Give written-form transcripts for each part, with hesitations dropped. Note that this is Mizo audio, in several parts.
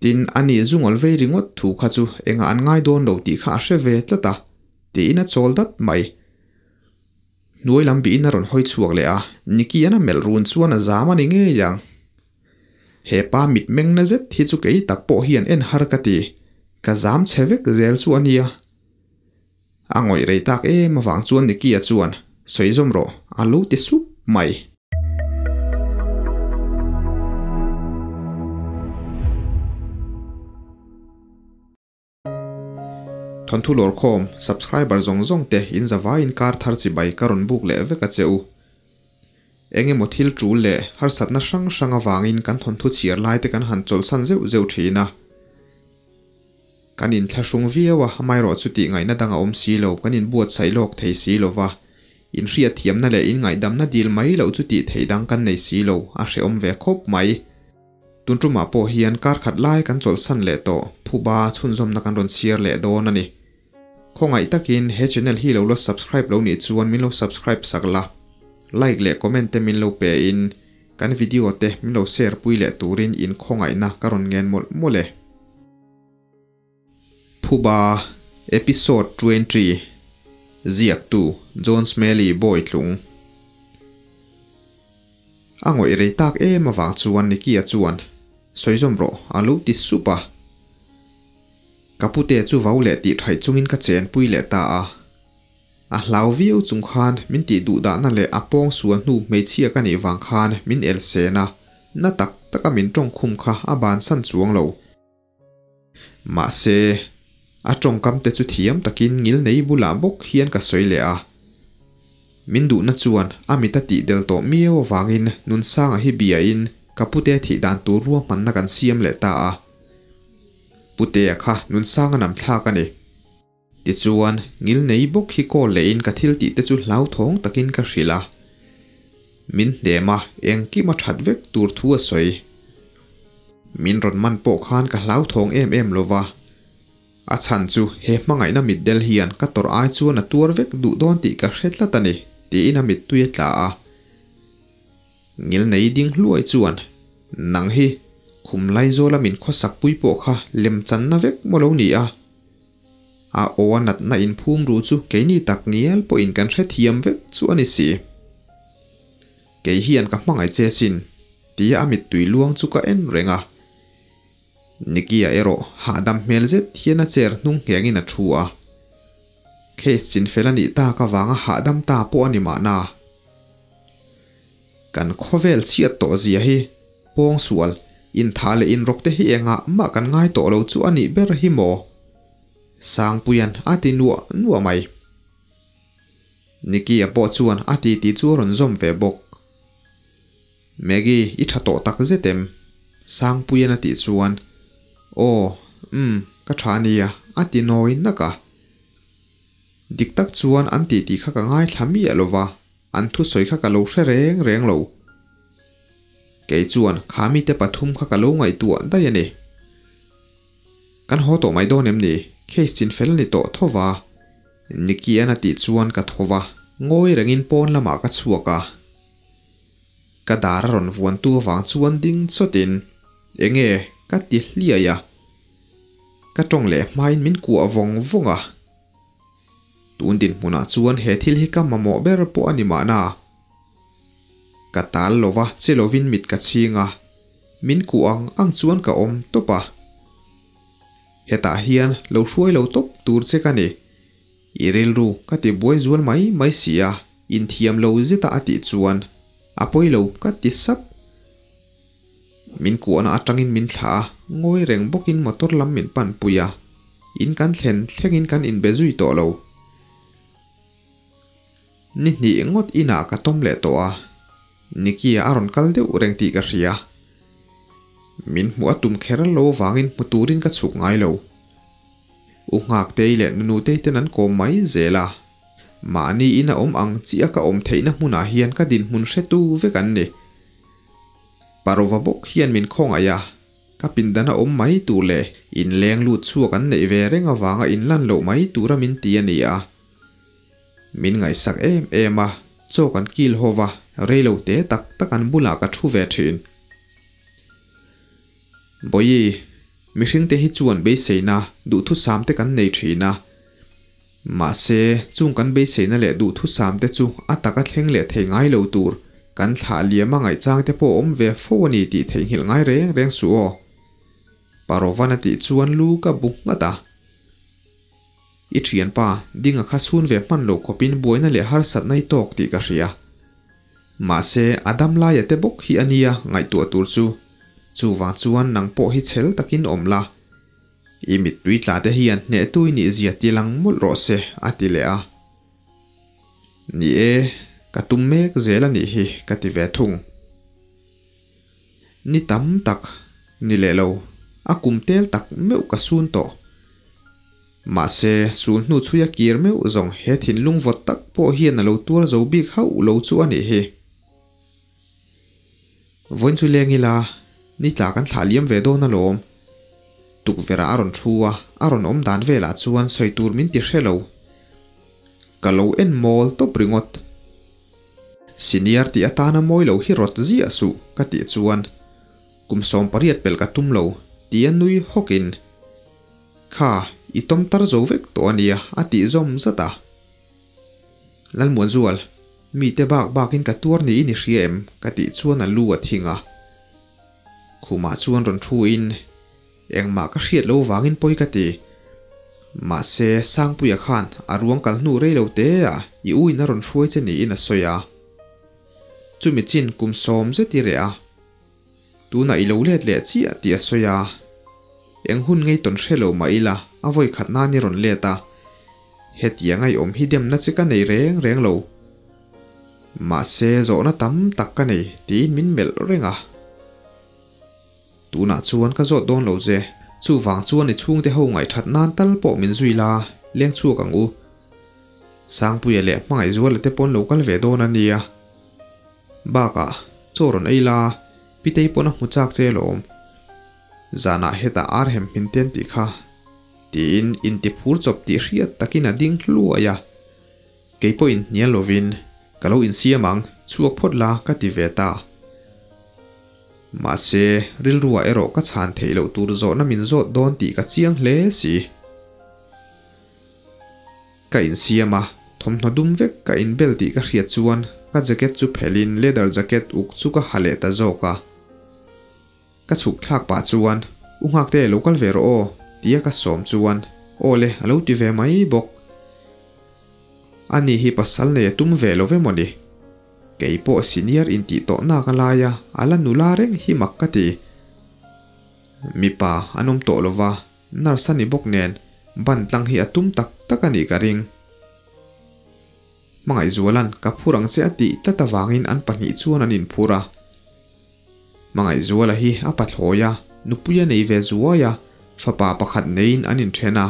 Tin, ani zungawl vei ringawt thu kha chu engah an ngai dawn lo tih kha a hre ve tlat a, tiin a chawl dat mai. Hnuai lam bihin a rawn hawi chhuak leh a, Nicky-a'n a melh run chuan a zam a ni ngei ang. He pa mitmeng na zet hi chu kei tak pawh hian en har ka ti, ka zam chhe vek zel chu a nia. A ngawih rei tak em avang chuan Nicky-a chuan, Sawi zawm rawh, a lo ti sup mai. Thawnthu lawrkhawm, subscriber zawng zawng te in zavaiin kar thar chibai ka rawn buk leh vek a che u. Eng emaw thil tul leh harsatna hrang hrang avangin kan thawnthu chhiar lai te kan han chawlhsan zeuh zeuh thin a. Kan inthlahrung viau a, amaherawh chu tih ngaihna dang a awm si lo, kan inbuatsaih lawk thei si lo va. Inhriatthiamna leh inngaihdamna dil mai loh chu tih theih dang kan nei si lo, a hrehawm ve khawp mai. Tun tumah pawh hian kar khat lai kan chawlhsan leh tawh, phuba chhunzawmna kan rawn chhiar leh dawn a ni. Khawngaih takin he channel hi lo la subscribe lo nih chuan min lo subscribe sak la, like leh comment te min lo pe in kan video te min lo share pui leh turin in khawngaihna ka rawn ngen mawlh mawlh e. Phuba Episode 20 Ziaktu John Smelly Bawitlung A ngawih rei tak em avang chuan Nicky-a chuan Sawi zawm rawh a lo ti sup a. Ka pute chu vau leh tih thaih chungin ka chenpui leh ta a. A hlau viau chung khan min tih duh dahna leh a pawng sual hnu hmeichhia ka nih vang khan min el sen a, na tak taka min tawngkhum kha a bansan chuang lo. Mahse, a tawngkam te chu thiam takin ngil nei bulah bawk hian ka sawi leh a. Min duhna chuan a mit a tih del tawh miau avangin Nunsanga hi biain ka pute thih dan tur ruahmanna kan siam leh ta a. Putea kha Nunsanga nam thlak a ni. Tichuan, ngil nei bawk hi call lehin ka thil tih te chu hlauthawng takin ka hrilh a. Min hnem a, engkim a that vek tur thu a sawi. Min rawn man pawh khan ka hlauthawng em em lo va. A chhan chu he hmangaihna mitdel hian ka tawrh ai chuan a tuar vek duh dawn tih ka hre tlat a ni, tiin a mittui a tla a. Ngilnei ding hluai chuan, Nang hi, khum Laizawla min khawsak pui pawh kha lemchanna vek maw lo ni a? A aw a natna inphum ru chu keini tak ngial pawhin kan hrethiam vek chu a ni si. Kei hian ka hmangaih che sin, tia a mittui luang chu ka en reng a. Nicky-a erawh hahdam hmel zet hian a chair hnung nghengin a thu a. Case chinfel a nih tak avanga hahdam ta pawh a ni mahna. Kan khawvel chhiat tawh zia hi pawngsual, intha leh inrawk te hi engah mah kan ngai tawh lo chu a nih ber hi maw? Sangpuia'n a ti nuah nuah mai. Nicky-a pawh chuan a titi chu a rawn zawm ve bawk. Maggie, i tha tawh tak zet em? Sangpuia'n a tih chuan, Aw, umm, ka tha ania, a ti nawi nak a. Dik tak chuan an titi kha ka ngaithla miah lo va, an thusawi kha ka lo hre reng reng lo. Kei chuan kha mite pathum kha ka lo ngaihtuah daih a ni. Kan haw tawh mai dawn em ni? Case chin fel a ni tawh tho va. Nicky-a'n a tih chuan ka tho va, ngawi rengin pawn lamah ka chhuak a. Ka dar a rawn vuantu avang chuan ding chawtin, Enge? ka ti hliai a. Ka tawng leh hmain min kuah vawng vawng a. Tun dinhmunah chuan he thil hi ka mamawh ber pawh a ni mahna. Ka tal lo va, che lovin mit ka chhing a, min kuh ang ang chuan ka awm tawp a. Hetah hian lo hruai lo tawp tur che ka ni. I rilru ka ti buai zual mai mai si a, inthiam lo zeta a tih chuan a pawi lo ka ti sap. Min kuahna atangin min thlah a, ngawi reng bawkin motor lam min pan pui a, in kan thlen thlengin kan inbe zui tawh lo. Ni hnih ngawt inah ka tawm leh tawh a, Nicky-a a rawn kal deuh reng tih ka hria. Min hmuh a tum kher lo avangin hmu turin ka chhuk ngai lo. U Nghaktei leh Nunutei ten an kawm mai zel a, mahni in a awm ang chiah ka awm theihna hmunah hian ka dinhmun hretu vek an ni. Parova bawk hian min khawngaih a, ka pindan a awm mai tur leh inleng lut chhuak an neih ve reng avanga inlan loh mai tura min ti a ni a. Min ngaihsak em em a, chaw kan kil ho va, rei lo te tak tak an bulah ka thu ve thin. Bawihi, Mihringte hi chuan beiseina, duhthusam te kan nei thin a. Mahse, chung kan beiseina leh duhthusam te chu a taka thleng leh thei ngai lo tur kan thlah liam a ngaihchang te pawh awm ve fo a ni tih theihnghilh ngai reng reng suh aw. Parovan a tih chuan lu ka bu nghat a. I thianpa, Dinga kha chhun ve hman lo khawpin buaina leh harsatna i tawk tih ka hria. Mahse, a dam laia te bawk hi a nia ngaihtuah tur chu. Chuvang chuan nang pawh hi chhel takin awm la. I mittui tla te hian hnehtu i nih zia ti lang mawlh rawh se, a ti leh a. Ni e, ka tum mek zel a nih hi, ka ti ve thung. Ni tam tak ni leh lo, a kum tel tak meuh ka sun tawh. Mahse, sul hnu chhui a kir meuh zawng he thinlung vawt tak pawh hian a lo tuar zo bik hauh lo chu a nih hi. Vawiin chu leng ila, ni tla kan thlah liam ve dawn alawm. Tukverh ah a rawn thu a, a rawn awm dan velah chuan sawi tur min ti hre lo. Ka lo en mawl tawp ringawt. Senior tih atana mawi lo hi rawt ziah suh ka tih chuan kum 18 pel ka tum lo tia nui hawkin Kha, i tawm tar zo vek tawh a nia a tih zawm zat a. Lalmuanzual, mite bak bakin ka tuar niin i hria em? ka tih chuan a lu a thing a. Khumah chuan rawn thu in Engmah ka hriat lo vangin pawi ka ti. Mahse, Sangpuia khan a ruang kal hnu rei lo te a i u in a rawn hruai che niin a sawi a. Chumi chin kum sawm zet i reh a. Tunah i lo let leh chiah tih a sawi a. Eng hun ngei tawn hre lo mah ila a vawi khat nan i rawn let a. Hetiang a i awm hi demna che ka nei reng reng lo. Mahse, zawhna tam tak ka nei tiin min melh reng a. Tunah chuan ka zawt dawn lo che, chuvang chuan i chhungte ho ngaihthat nan tal pawh min zui la, leng chhuak ang u. Sangpuia leh Hmangaihzuala te pawn lo kal ve dawn a nia. Bakah, chaw rawn ei la, Pitei pawn a hmu chak che alawm. Zanah hetah ar hem hmin te an tih kha. Tiin inti phur chawp tih hriat takin a ding hluai a. Kei pawhin hnial lovin, Ka lo insiam ang, chhuak phawt la, ka ti ve ta. Mahse, rilruah erawh ka chhan theih loh tur zawhna min zawt dawn tih ka chiang hle si. Ka insiam a, thawmhnaw dum vek ka inbel tih ka hriat chuan ka jacket chu phelhin leather jacket uk chu ka ha leh ta zawk a. Ka chhuk thlak pah chuan, U Nghakte, lo kal ve rawh aw, tia ka sawm chuan, Aw le, a lo ti ve mai bawk. Ani hi pasal nei a tum ve lo ve mawni? Kei pawh senior intih tawh nak a lai a, a la nula reng hi mak ka ti. Mipa an awm tawh lo va, nurse a ni bawk nen, ban tlang hi a tum tak tak a nih ka ring. Hmangaihzuala'n ka phur ang che a tih tlat avangin an pahnih chuan an inphur a. Hmangaihzuala hi a pathlawi a, nupui a nei ve zuai a, fapa pakhat neiin an inthen a,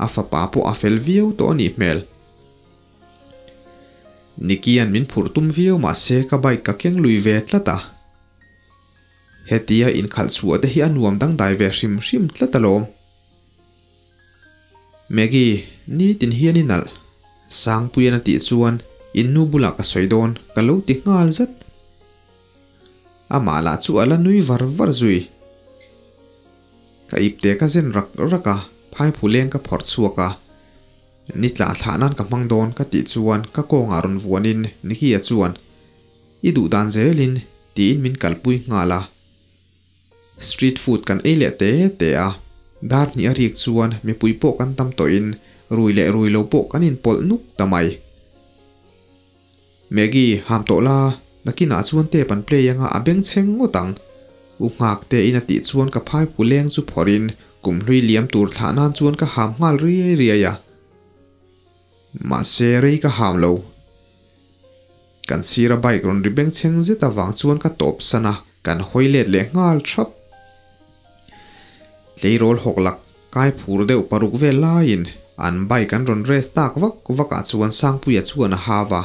a fapa pawh a fel viau tawh a nih hmel. Nikian min phurh tum viau mahse ka bike ka keng lui ve tlat a. Hetia inkhalh chhuah te hi a nuam dangdai ve hrim hrim tlat alawm. Maggie, nitin hian i nalh. Sangpuian a tih chuan in nu bulah ka sawi dawn ka lo ti nghal zat. Amah lah chu a la nui var var zui. Ka ipte ka zen rak rak a, phaiphu leng ka phawrh chhuak a. Ni tla thlah nan ka hmang dawn ka tih chuan ka kawngah rawn vuanin Nicky-a chuan, I duh dan zelin, tiin min kalpui nghal a. Street food kan ei leh te te a, dar hnih a rik chuan mipui pawh kan tam tawhin rui leh rui lo pawh kan inpawlh nuk ta mai. Maggie, ham tawh la, nakinah chuan tape an play anga a bengchheng ngawt ang. U nghak te in a tih chuan ka phai pu leng chu phawrhin kum hlui liam tur thlah nan chuan ka ham nghal riai riai a. Mahse rei ka ham lo. Kan sira bike rawn ri bengchheng zet avang chuan ka tawp san a, kan hawi let leh nghal thap. Tleirawl hawk lak kai phur deuh paruk vel laiin an bike an rawn race tak vak vak ah chuan Sangpuia chuan a hau a.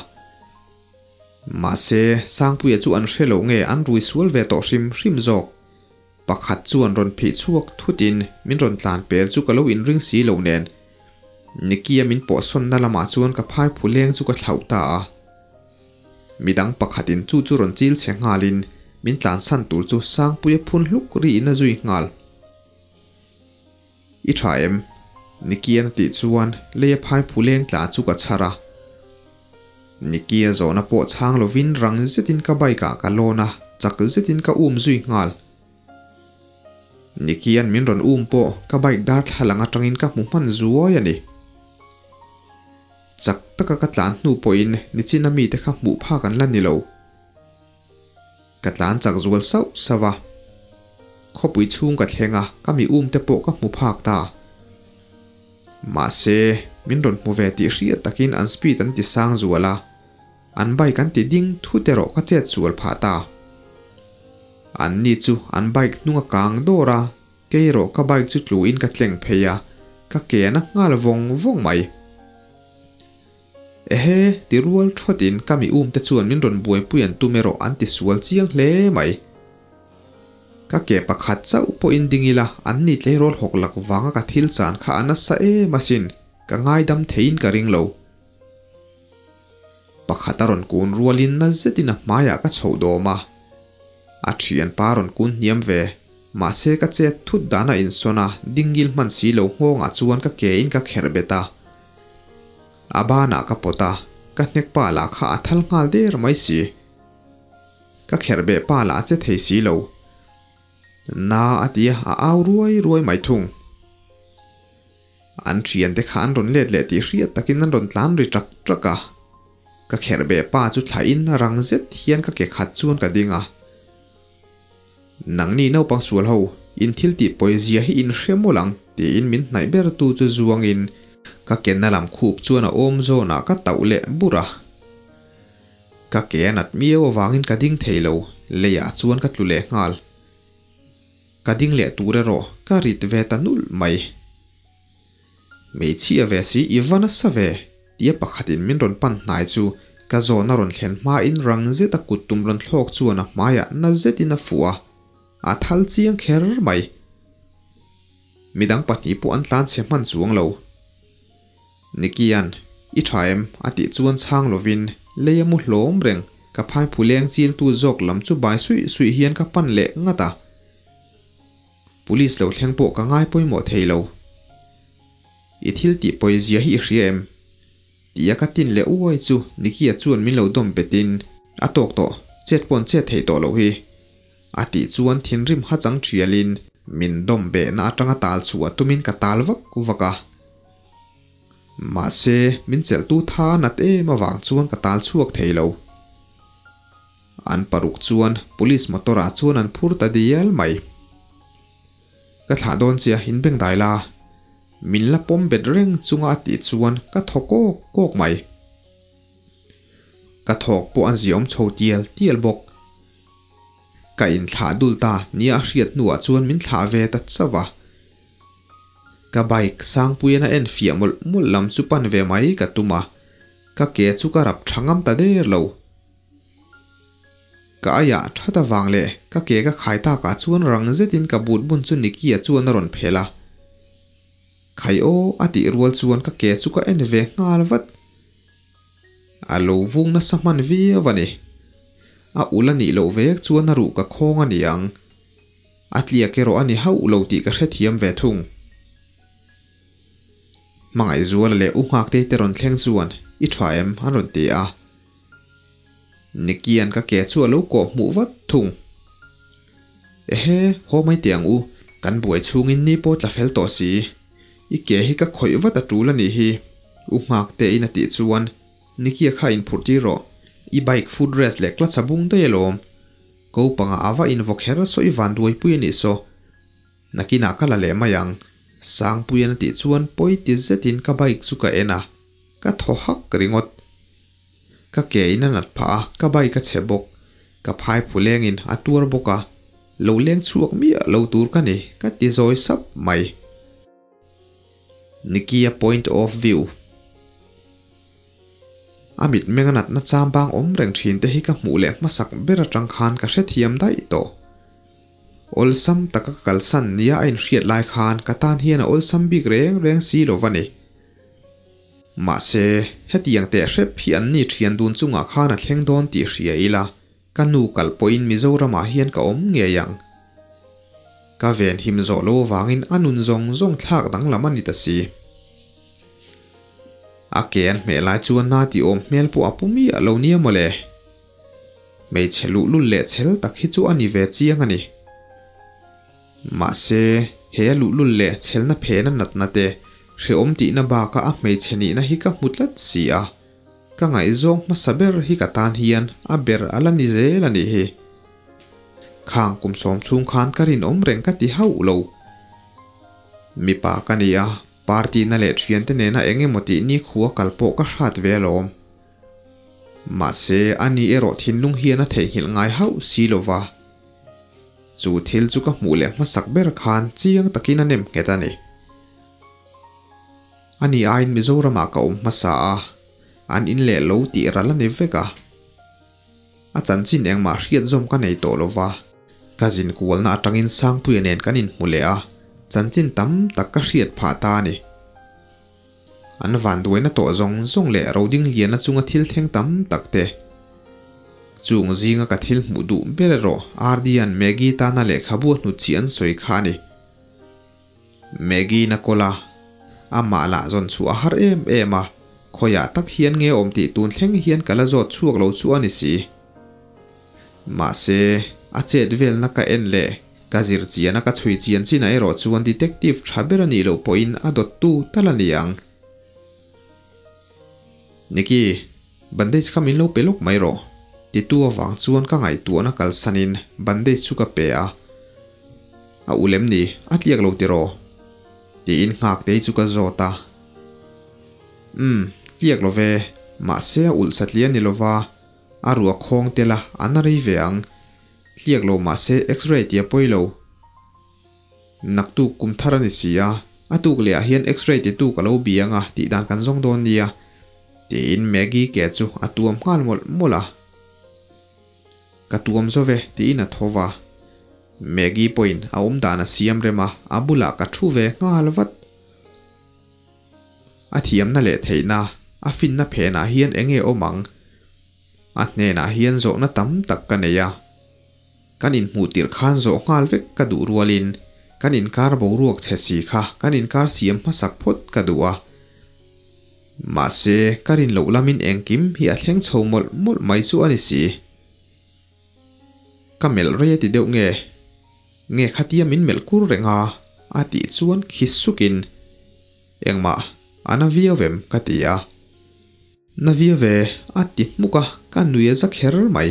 Mahse, Sangpuia chu an hre lo nge an rui sual ve tawh hrim hrim zawk. Pakhat chuan rawn phih chhuak thutin min rawn tlan pel chu ka lo inring si lo nen. Nicky-a min pawhsawnna lamah chuan ka phai phu leng chu ka thlauh ta a. Midang pakhatin chu chu rawn chil chhe nghalin min tlansan tur chu Sangpuia phun hluk riin a zui nghal. I tha em? Nicky-a'n a tih chuan leia phai phuleng tla chu ka chhar a. Nicky-a zawhna pawh chhang lovin rang zetin ka bike-ah ka lawn a, chak zetin ka um zui nghal. Nicky-a'n min rawn um pawh ka bike darthlalang atangin ka hmu hman zuai a ni. Chak taka ka tlan hnu pawhin nichina mite kha hmuh phak an la ni lo. Ka tlan chak zual sauh sauh a. Khawpui chhung ka thleng a, ka mi um te pawh ka hmu phak ta. Mahse, min rawn hmu ve tih hriat takin an speed an ti sang zual a, an bike an ti ding thut erawh ka chet sual phah ta. An ni chu an bike hnung a kang dawr a, kei erawh ka bike chu tlu in ka tleng phei a, ka ke a na nghal vawng vawng mai. Ehe, ti rual thawtin ka mi um te chuan min rawn buaipui an tum erawh an ti sual chiang hle mai. Ka ke pakhat chauh pawhin ding ila an ni tleirawl hawk lak vanga ka thil chan kha a nasa em asin, ka ngaidam theiin ka ring lo. Pakhat a rawn kun rualin na zetin a hmaiah ka chhoh dawm a. A thian pa rawn kun hniam ve, mahse ka chet thut dan a insawn a, dingil hman si lo nghawngah chuan ka ke in ka kherh bet a. A banah ka pawt a, ka hnek pa lah kha a thal nghal der mai si. Ka kherh beh pa lah a che thei si lo. Na a ti a, a au ruai ruai mai thung. An thiante kha an rawn let leh tih hriat takin an rawn tlan ri ṭak ṭak a. Ka kherh beh pa chu thlahin rang zet hian ka ke khat chuan ka ding a. Nangni naupang sual ho, in thil tih pawizia hi in hre mawlh ang, tiin min hnaih ber tu chu zuangin ka kenna lam khup chuan a awm zawnah ka tauh leh bur a. Ka ke a nat miau avangin ka ding thei lo, leiah chuan ka tlu leh nghal. Ka ding leh tur erawh ka rit ve ta nulh mai. Hmeichhia ve si i va nasa ve, tia pakhatin min rawn pan hnai chu ka zawn a rawn thlen hmain rang zeta kut tum rawn thlawk chuan a hmaiah na zetin a fuh a, a thal chiang kher mai. Midang pahnih pawh an tlan chhe hman chuang lo. Nikian, I tha em? a tih chuan chhang lovin lei a mu hlawm reng, ka phaipu leng chiltu zawk lam chu bai suih suih hian ka pan leh ngat a. Police lo thleng pawh ka ngai pawimawh thei lo. I thil tih pawizia hi i hria em? Tia ka tin leh uai chu Nikia chuan min lo dawm betin a tawk tawh, chet pawn chet theih tawh loh hi. A tih chuan thinrim hachang thialin min dawm behna atanga tal chhuah tumin ka tal vak vak a. Mahse, min chelhtu tha nat em avang chuan ka tal chhuak thei lo. An paruk chuan police motor ah chuan an phur ta dial mai. Ka thlah dawn che a, in beng dai la. Min la pawm bet reng chunga a tih chuan ka thaw kawk kawk mai. Ka thawk pawh a ziaawm chho tial tial bawk. Ka inthlah dul ta nia a hriat hnuah chuan min thlah ve ta chauh a. Ka bike Sangpuian a en fiah mawlh mawlh lam chu pan ve mai ka tum a, ka ke chu ka rap tha ngam ta der lo. Ka aiah that avang leh ka ke ka khai takah chuan rang zetin ka but bun chu Nicky-a chuan a rawn phelh a. Khai aw a tih rual chuan ka ke chu ka en ve nghal vat. A lo vung nasa hman viau a ni. A ul a nih loh vek chuan a ruh ka khawng a ni ang. A tliak erawh a ni hauh lo tih ka hrethiam ve thung. Hmangaihzuala leh U Nghaktei te rawn thleng chuan i tha em an rawn ti a. Nikian ka ke chu a lo kawh hmuh vat thung. Ehe, haw mai teh ang u, kan buai chhungin ni pawh tla fel tawh si. I ke hi ka khawih vat a tul a nih hi, U Nghakteiin a tih chuan Nikia kha inphurh tir rawh, i bike foot rest leh clutch a bung daih alawm. Ko panga a va invaw kher saw i van duaipui a nih saw. Nakinah ka la leh mai ang, Sangpuian a tih chuan pawi ti zetin ka bike chu ka en a, ka thaw hak ringawt. Ka ke in a nat phah a, ka bike a chhe bawk. Ka phai phu lengin a tuar bawk a, lo leng chhuak miah lo tur ka ni, ka ti zawi sap mai. Nikia point of view. A mitmeng a natna chambang awm reng thin te hi ka hmuh leh hmasak ber atang khan ka hrethiam daih tawh. Awlsam taka ka kalsan nia a inhriat lai khan ka tan hian a awlsam bik reng reng si lo va ni. Mahse, hetiang teh hrep hi an ni thian dun chungah khan a thleng dawn tih hria ila, ka nu kal pawhin Mizoramah hian ka awm ngei ang. Ka ven him zawh lo avangin a nun zawng zawng thlak danglam a ni ta si. A ke an hmeh lai chuan na ti awm hmel pawh a pu miah lo nia mawle. Hmeichhe luhlul leh chhel tak hi chu a ni ve chiang a ni. Mahse, he a luhlul leh chhelna phena natna te, hrehawm tihna baka a hmeichhe nihna hi ka hmu tlat si a. Ka ngaihzawng hmasa ber hi ka tan hian a ber a la ni zel a nih hi. Khang kum sawm chhung khan ka rinawm reng ka ti hauh lo. Mipa ka ni a, party na leh thiante nena eng emaw tih nikhua kal pawh ka hrat ve alawm. Mahse, ani erawh thinlung hian a theihnghilh ngai hauh si lo va. Chu thil chu ka hmuh leh hmasak ber khan chiang takin a nem nghet a ni. Ani aiin Mizoramah ka awm hmasa a, an in leh lo tih ral a ni vek a. A chanchin engmah hriat zawm ka nei tawh lo va. Ka zin kualna atangin Sangpuia nen kan inhmu leh a, chanchin tam tak ka hriat phah ta a ni. An vanduaina tawh zawng zawng leh roding liana chunga thil thleng tam tak te. Chung zinga ka thil hmuh duh ber erawh Ardian Maggie tana lehkhabu a hnut chih an sawi kha a ni. Maggie na kawl a, amah lah zawn chhuah a har em em a, khawiah tak hian nge awm tih tun thleng hian ka la zawt chhuak lo chu a ni si. Mahse, a chet velna ka en leh ka zir chian a ka chhui chian chinah erawh chuan detective tha ber a nih loh pawhin a dawttu tal a ni ang. Nikki, bandage kha min lo pe lawk mai rawh, titu avang chuan ka ngaihtuahna kalsanin bandage chu ka pe a. A ulh em ni? A tliak lo tiraw? Tiin Nghaktei chu ka zawt a. Umm, tliak lo ve. Mahse a ulh satliah ni lova, a ruah khawng tel a, a na rei ve ang. Tliak lo mahse X-ray tih a pawi lo. Naktuk kum thar a ni si a, a tuk leh ah hian X-ray titu ka lo bi ang a tih dan kan zawng dawn nia. Tiin Maggie ke chu a tuam nghal mawlh mawlh a. Ka tuam zo ve, tiin a tho va. Maggie pawhin a awm dan a siam rem a, a bulah ka thu ve nghal vat. A thiamna leh theihna, a finna phenah hian eng nge awm ang? A hnenah hian zawhna tam tak ka nei a. Kan inhmuh tirh khan zawh nghal vek ka duh rualin kan inkar boruak chhe si kha kan inkar siam hmasak phawt ka duh a. Mahse, ka rin loh lamin engkim hi a thleng chho mawlh mawlh mai chu a ni si. Ka melh rei a ti deuh nge? Nge khatia min melh kur reng a? A tih chuan khi sukin, Engmah, a na viau em? ka ti a. Na viau ve, a ti hmuk a, ka nui a za kher mai.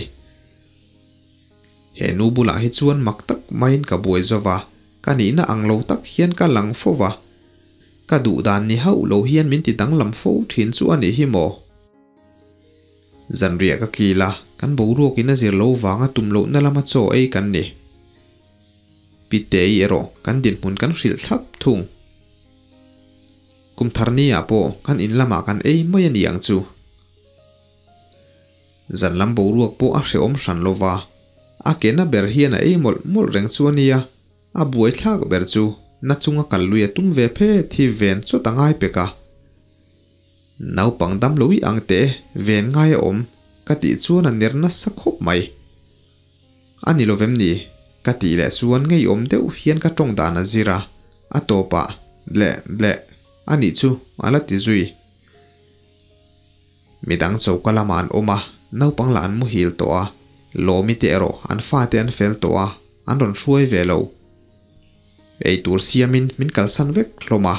He nu bulah hi chuan mak tak maiin ka buai zo va, ka nihna ang lo tak hian ka lang fo va. Ka duh dan ni hauh lo hian min ti danglam fo thin chu a nih hi maw? Zanriah ka kil a, kan boruakin a zir lo vanga tum lohna lama chaw ei kan ni. Pitei erawh kan dinhmun kan hrilh thlap thung. Kum thar ni ah pawh kan in lamah kan ei mai a ni ang chu. Zan lam boruak pawh a hrehawm hran lova, a ke na ber hian a ei mawlh mawlh reng chu a nia. A buaithlak ber chu na chunga kal lui a tum ve phet hi ven chawt a ngai pek a. Naupang damlo i ang teh ven ngai a awm ka tih chuan a ner nasa khawp mai. A ni lovem ni? Ka tih leh chuan ngeiawm deuh hian ka tawng dan a zir a, a tawpah bleh bleh a nih chu a la ti zui. Midang choka lamah an awm a, naupang lah an muhil tawh a, Lawmi te erawh an fate an fel tawh a, an rawn hruai ve lo. Eitur siamin min kalsan vek hlawm a.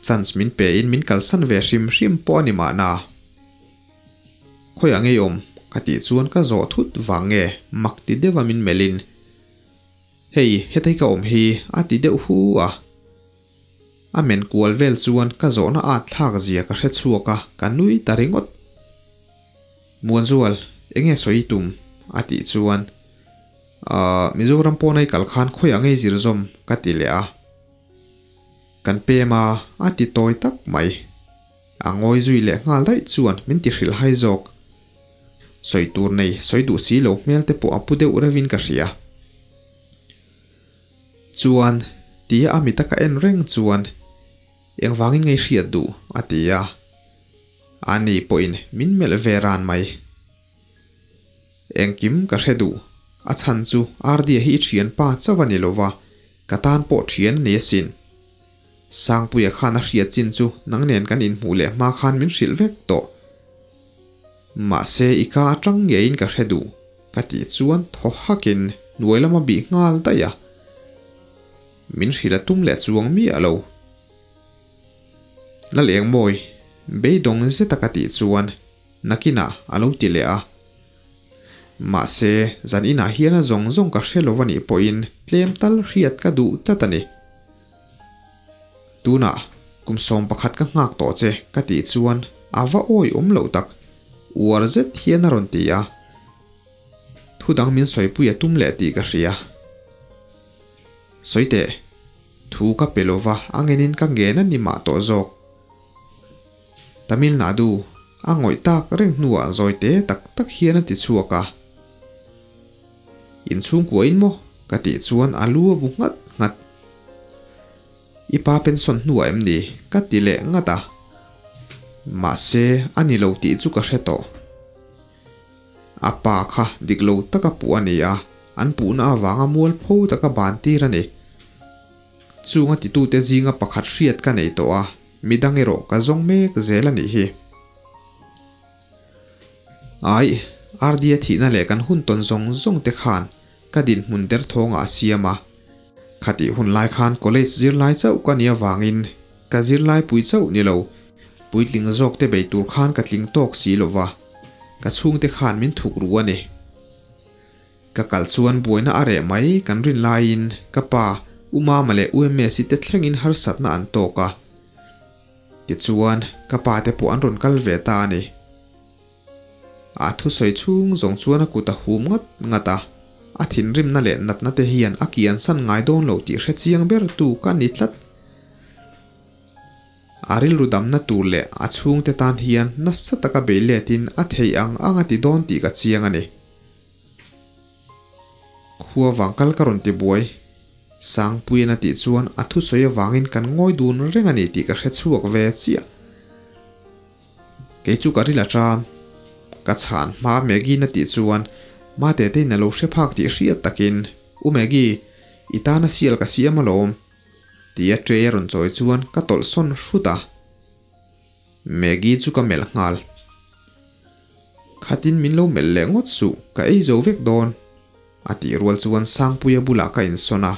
Chance min pe in min kalsan ve hrim hrim pawh a ni mahna. Khawiah ngei awm? Ka tih chuan ka zawh thut vang nge mak ti deuha min melhin, Hei, hetei ka awm hi a ti deuh hu a. A men kual vel chuan ka zawhna at thlak zia ka hre chhuak a, ka nui ta ringawt. Muanzual, enge sawi i tum? a tih chuan, Ahh, Mizoram pawn a i kal khan khawiah ngei zir zawm? ka ti leh a. Kan pem a, a ti tawi tak mai. A ngawi zui leh nghal daih chuan min ti hrilh hai zawk. Sawi tur nei, sawi duh si lo hmel te pawh a pu deuh reuhin ka hria. Chuan, tia a mita ka en reng chuan, Engvangin ngei hriat duh? a ti a. Ani pawhin min melh ve ran mai. Engkim ka hre duh. A chhan chu Ardia hi i thianpa chauh a ni lo va, ka tan pawh thian a ni asin. Sangpuia khan a hriat chin chu nang nen kan inhmuh leh hma khan min hrilh vek tawh. Mahse i ka atang ngeiin ka hre duh ka tih chuan thaw hakin hnuai lama bih nghal daih a. Min hrilh a tum leh chuang miah lo. Lal Engmawi, beidawng zeta ka tih chuan nakinah a lo ti leh a. Mahse, zan inah hian a zawng zawng ka hre lo a nih pawhin tlem tal hriat ka duh tlat a ni. Tunah kum 11 ka nghak tawh che ka tih chuan a va awi awm loh tak, uar zet hian a rawn ti a. Thu dang min sawipui a tum leh tih ka hria. Sawi teh, thu ka pe lova a ngenin ka ngen a ni mah tawh zawk. Tamil Nadu, a ngawih tak reng hnuah zawi te tak tak hian a ti chhuak a. Inchhungkuain maw? ka tih chuan a lu a bu nghat nghat. I pa pension hnuah em ni? ka ti leh nghat a. Mahse, a ni lo tih chu ka hre tawh. A pa kha dik lo taka puh a ni a, an puhna avanga mualpho taka ban tir a ni. Chunga titute zinga pakhat hriat ka nei tawh a, midang erawh ka zawng mek zel a nih hi. Aih, Ardia thihna leh kan hun tawn zawng zawng te khan ka dinhmun derthawngah a siam a. Khatih hun lai khan college zirlai chauh ka nih avangin ka zirlai pui chauh ni lo, puitling zawk te bei tur khan ka tling tawk si lo va, ka chhungte khan min thuk ru a ni. Ka kal chuan buaina a reh mai kan rin laiin ka pa, U Mama leh U Msi te thlengin harsatna an tawk a. Tichuan, ka pa te pawh an rawn kal ve ta a ni. A thusawi chhung zawng chuan a kut a hum ngat ngat a, a thinrimna leh natna te hian a kiansan ngai dawn lo tih hre chiang ber tu ka ni tlat. A rilru damna tur leh a chhungte tan hian nasa taka bei letin a theih ang ang a ti dawn tih ka chiang a ni. Khua vang kal ka rawn ti buai. Sangpuian a tih chuan a thusawi avangin kan ngawi dun reng a ni tih ka hre chhuak ve chiah. Kei chu ka ril a ṭam. Ka chhan hma Maggie-in a tih chuan Mate tein a lo hre phak tih hriat takin, U Maggie, i tana sial ka siam alawm. Tia tray a rawn chawi chuan ka tawlh sawn hrut a. Maggie chu ka melh nghal. Khatin min lo melh leh ngawt suh, ka ei zo vek dawn. A tih rual chuan Sangpuia bulah ka insawn a.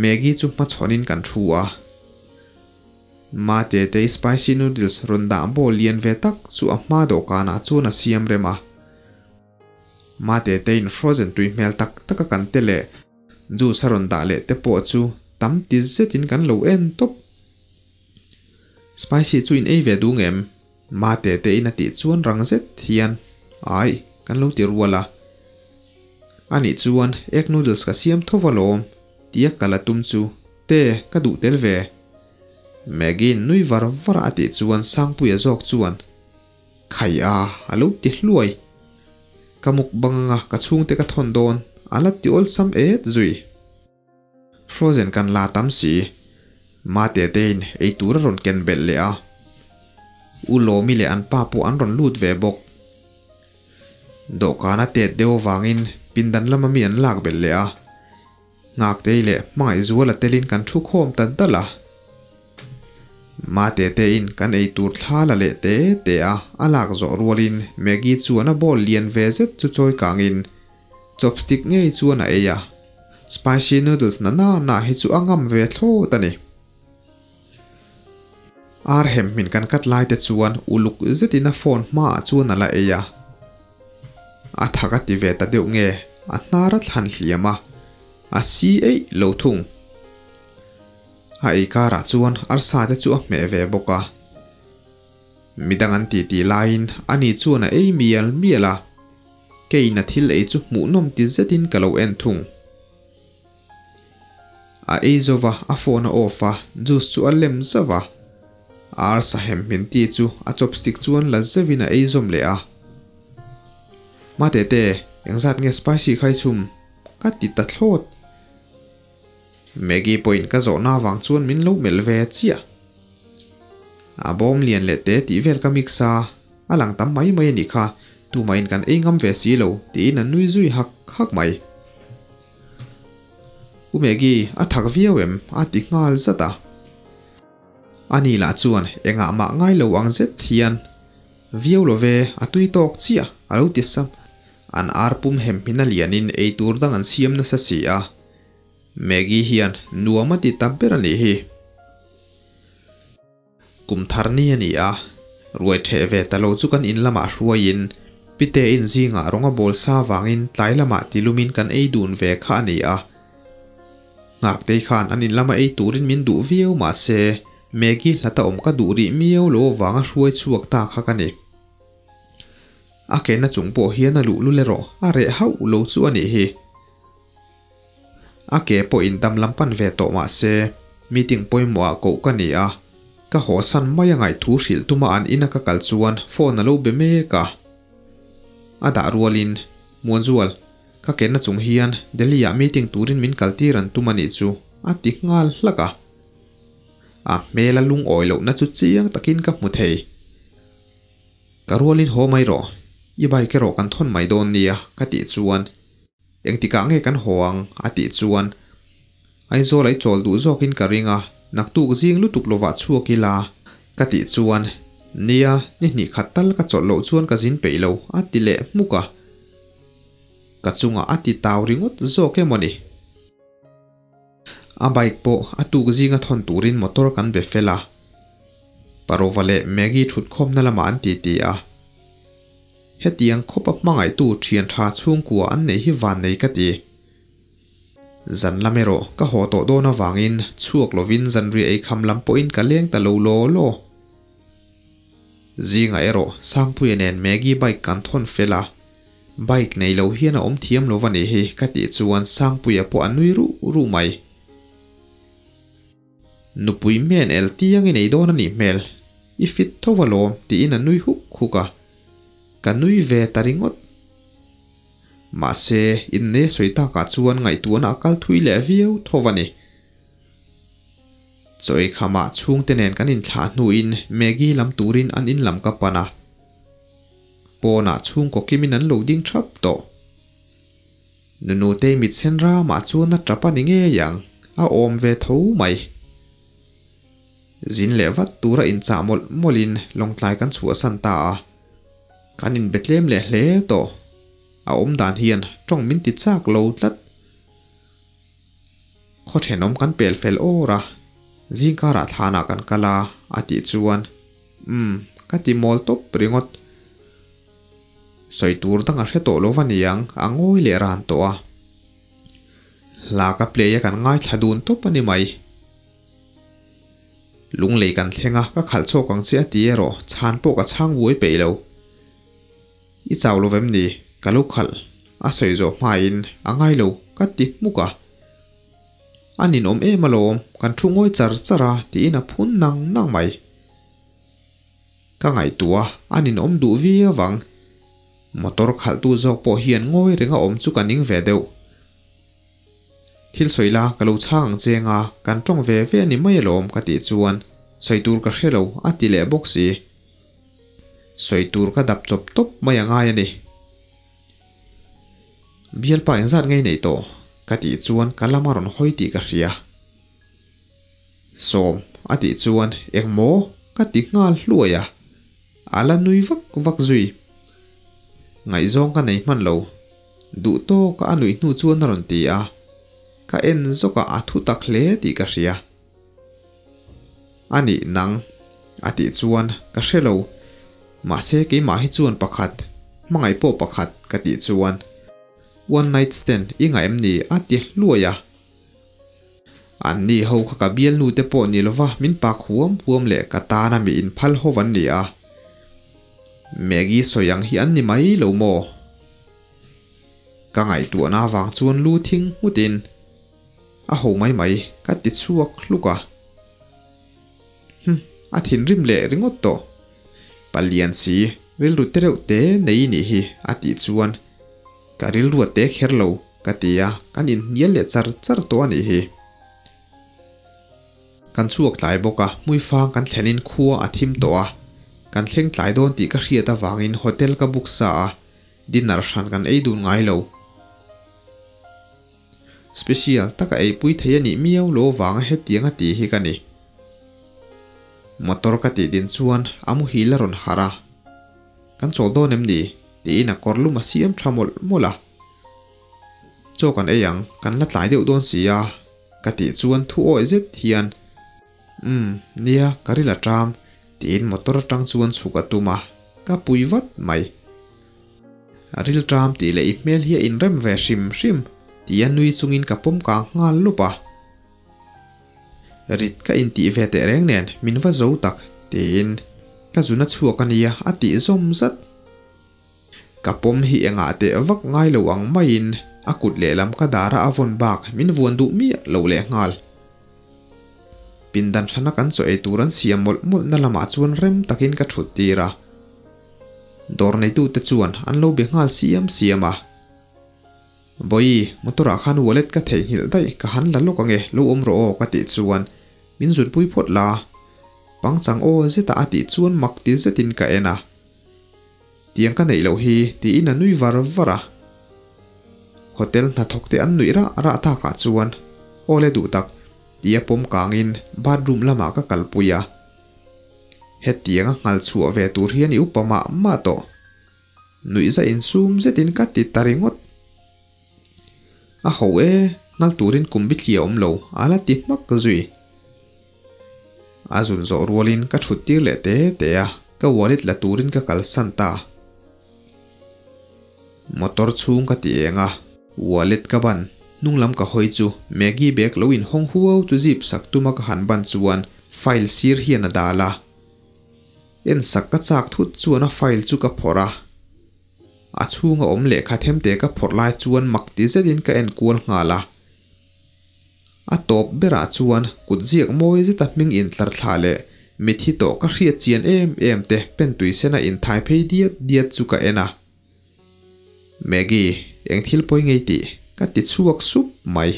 Maggie chu hmachhawnin kan thu a. Mate te spicy noodles rawn dah bowl lian ve tak chu a hma dawhkanah chuan a siam rem a. Mate tein frozen tui hmel tak taka kan te leh juice a rawn dah leh te pawh chu tam ti zetin kan lo en tawp. Spicy chu in ei ve duh ngem? Mate tein a tih chuan rang zet hian Ai, kan lo ti rual a. Anih chuan egg noodles ka siam tho alawm tia ka la tum chu te ka duh tel ve. Maggie nui var var a tih chuan Sangpuia zawk chuan Khai a, a lo ti hluai. Ka mukbang anga ka chhungte ka thawn dawn a la ti awlsam et zui. Frozen kan la tam si. Mate tein ei tur a rawn ken belh leh a. U Lawmi leh an pa pawh an rawn lut ve bawk. Dawhkan a tet deuh avangin pindan lama mi an lak belh leh a. Nghaktei leh Hmangaihzuala telin kan thu khawm ta dal a. Mate tein kan ei tur thla la leh te te a, a lak zawh rualin Maggie chuan a bowl lian ve zet chu chawi kangin chopstick ngei chuan a ei a. Spicy noodles na na na hi chu a ngam ve thlawt a ni. Ar hem hmin kan kat lai te chuan uluk zetin a phone hmaah chuan a la ei a. A thak a ti ve ta deuh nge a hnar a thlan hliam a, a si eih lo thung. A ei karah chuan arsa te chu a hmeh ve bawk a. Midang an titi laiin ani chuan a ei mial mial a, keiin a thil ei chu hmuhnawm ti zetin ka lo en thung. A ei zo va, a phone a off a, juice chu a lem zauh a. Arsa hem hmin ti chu a chopstick chuan la zeuhin a ei zawm leh a. Mate te, engzat nge spicy khai chhum? Ka ti ta thlawt. Maggie pawhin ka zawhna avang chuan min lo melh ve chiah. A bawm lian leh te tih vel ka mix a, a lang tam mai mai a nih kha. Tumahin kan ei ngam ve si lo, tiin a nui zui hak hak mai. U Maggie, a thak viau em? a ti nghal zat a. Ani lah chuan engah mah ngai lo ang zet hian, Viau lo ve, a tui tawk chiah, a lo ti sam. An ar pum hem hmin a lianin ei tur dang an siam nasa si a. Maggie hian nuam a ti ta ber a nih hi. Kum thar ni a ni a, ruai ṭheh ve ta lo chu kan in lamah hruaiin Pite in zingah rawng a bawl sa vangin tlai lamah tilumin kan ei dun ve kha a ni a. Nghaktei khan an in lama ei turin min duh viau mah se Maggie hlata awm ka duh rih miau lo avanga hruai chhuak ta kha ka ni. A kehna chung pawh hian a luhlul erawh a reh hauh lo chu a nih hi. A ke pawhin dam lam pan ve tawh mah se, meeting pawimawhah koh ka ni a, ka hawsan mai a ngaihthu hrilh tuma an ina ka kal chuan phone a lo be mek a. A dah rualin, Muanzual, ka kenna chung hian Delhi-ah meeting turin min kaltir an tum a nih chu, a ti nghal hlak a. A hmel a lungawi lohna chu chiang takin ka hmu thei. Ka rualin haw mai rawh, i bike erawh kan thawn mai dawn nia, ka tih chuan Engtikah nge kan haw ang? a tih chuan Aizawl ai chawl duh zawkin ka ring a, naktuk zing lutuk lovah chhuak ila ka tih chuan Nia, ni hnih khat tal ka chawlh loh chuan ka zin peih lo a ti leh hmuk a. Ka chungah a ti tau ringawt zawk emaw ni? A bike pawh a tuk zinga thawn turin motor kan be fel a, Parova leh Maggie thutkhawmna lamah an titi a. Hetiang khawpa hmangaihtu thian tha chhungkua an neih hi vannei ka ti. Zan lam erawh ka haw tawh dawn avangin chhuak lovin zanriah eikham lam pawhin ka leng ta lo law law. Zingah erawh Sangpuia nen Maggie bike kan thawn fel a, bike nei lo hian a awm thiam lo va nih hi ka tih chuan Sangpuia pawh a nui ruh ruh mai. Nupui men el tiang i nei dawn a nih hmel, i fit tho alawm tiin a nui huk huk a, ka nui ve ta ringawt. Mahse, inne sawi takah chuan ngaihtuahna a kal thui leh viau tho a ni. Chaw eikhamah chhungte nen kan inthlah hnuin Maggie lam turin an in lam ka pan a, pawnah chhungkaw kimin an lo ding thap tawh. Nunutei mit sen ramah chuan a tap a ni ngei ang, a awm ve tho mai. Zin leh vat tura inchah mawlh mawlhin lawngtlai kan chhuahsan ta a, kan inbe tlem leh hle tawh. A awm dan hian tawng min ti chak lo tlat. Khaw thenawm kan pel fel awr a, zingkarah thlanah kan kal a, a tih chuan, Umm, ka ti mawl tawp ringawt. Sawi tur dang a hre tawh lo va niang, a ngawi leh ran tawh a. Hla ka play a kan ngaithla dun tawp a ni mai. Lunglei kan thleng a, ka khalh chhuak ang che a ti erawh chhan pawh ka chhang buai peih lo. I chau lo vem ni, ka lo khalh a sawi zawh hmain a ngai lo ka ti hmuk a. A ninawm em alawm, kan thu ngawi char char a tiin a phun nang nang mai. Ka ngaihtuah a, a ninawm duh viau vang. Motor khalhtu zawk pawh hian ngawi renga awm chu ka ning ve deuh. Thil sawi la, ka lo chhang ang cheng a, kan tawng ve ve a ni mai alawm ka tih chuan sawi tur ka hre lo a ti leh bawk si. Sawi tur ka dap chawp tawp mai a ngai a ni. Bialpa engzat ngei nei tawh? ka tih chuan ka lam a rawn hawi tih ka hria. Sawm a tih chuan engmaw ka ti nghal hluai a, a la nui vak vak zui. Ngaihzawng ka nei hman lo, duh tawka a nuih hnu chuan a rawn ti a, ka en zawk a a thu tak hle tih ka hria. A nih nang a tih chuan ka hre lo, mahse keimah hi chuan pakhat, hmangaih pawh pakhat ka tih chuan one night stand i ngah em ni a ti hluai a. An ni ho kha ka bialnu te pawh ni lova min pak huam huam leh ka tana mi inphal ho an ni a. Maggie sawi ang hi an ni mai lo maw? Ka ngaihtuahna avang chuan lu thing nghutin a ho mai mai ka ti chhuak hluk a. Hm, a thinrim leh ringawt tawh. Palian si, rilru tereuh te nei i nih hi a tih chuan Ka rilru a te kher lo, ka ti a, kan inhnial leh char char tawh a nih hi. Kan chhuak tlai bawk a, hmuifang kan thlenin khua a thim tawh a, kan thleng tlai dawn tih ka hriat avangin hotel ka book sa a. Dinner hran kan ei dun ngai lo. Special taka ei pui thei a nih miau lo vanga hetianga ti hi ka ni. Motor ka tih din chuan a muhil a rawn harh a. Kan chawl dawn em ni? tiin a kawr lum a siam tha mawlh mawlh a. Chaw kan ei ang, kan la tlai deuh dawn si a, ka tih chuan thu awih zet hian, Umm, nia, ka ril a ṭam, tiin motor aṭang chuan chhuk a tum a, ka pui vat mai. A ril ṭam tih leh i hmel hi a inrem ve hrim hrim, tia nui chungin ka pawm kang nghal lup a. Rit ka intih ve teh reng nen min va zo tak, tiin ka zun a chhuak a nia a tih zawm zat. Ka pawm hi engah teh vak ngai lo ang maiin a kut lehlam ka dara a vawn bak min vuan duh miah lo lehnghal. Pindan hrana kan chaw ei tur an siam mawlh mawlh na lamah chuan rem takin ka thut tir a. Dawr neitute chuan an lo be nghal siam siam a. Vawi, motor ah khan wallet ka theihnghilh daih ka han la lawk ange, lo awm rawh aw ka tih chuan min zunpui phawt la. Pangchang aw zeta a tih chuan mak ti zetin ka en a. Tiang ka neih loh hi tiin a nui var var a. Hotel hnathawk te an nuih rah rah takah chuan aw le duh tak tia pawm kangin bathroom lamah ka kalpui a. Hetianga nghal chhuah ve tur hian i upa mah mah tawh. Nuihza insum zetin ka ti ta ringawt. A ho e, nghal turin kum bithli a awm lo, a la ti hmak zui. A zun zawh rualin ka thut tir leh te te a, ka wallet la turin ka kalsan ta. Motor chhung ka ti eng a, wallet ka ban, hnunglam ka hawi chu Maggie bag lo inhawng huau chu zip sak tuma ka han ban chuan file sir hian a dal a. En sak ka chak thut chuan a file chu ka phawrh a, a chhunga awm lehkha themte ka phawrh lai chuan mak ti zetin ka en kual nghal a. A tawp berah chuan kut ziak mawi zeta hming intlar thla leh mithi tawh ka hriat chian em em te pen tui sena inthai phei diat diat chu ka en a. Maggie, eng thil pawi ngei tih? Ka ti chhuak sup mai.